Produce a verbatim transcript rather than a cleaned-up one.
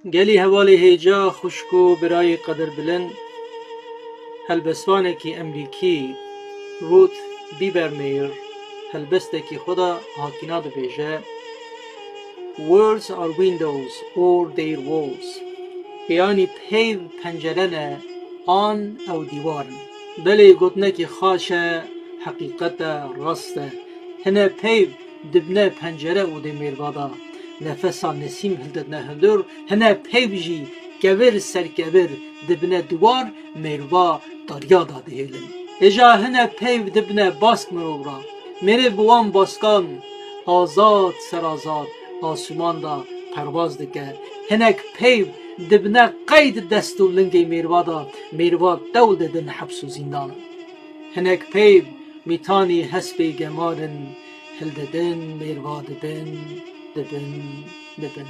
Gelî hevalê hêja, xwişk û birayê qedirbilind, helbestvanekî Emrîkî Ruth Bibermeier helbestekî xwe de hatîna dibêje, Words are windows or their walls. Yanî peyv pencere ne an ew dîwar in. Belê gotinekî xaş e, heqîqet e, rast e. Hine peyv dibine pencere û dê mêrva de nefesa nesîm hildidine hundir, hine peyv jî kevir ser kevir dibine diwar, mêrva darya de dihêlin. Hêja hine peyv dibine bask mirov re. Mêrv bi wan baskan azad serazad asûman de perwaz dike. Hinek peyv dibine qeyd dest û lingê mêrva de, mêrva dewl didin heps û zîndan. Hinek peyv mîtanî hespê gemar in, hildidin mêrva dibin, dibin, dibin.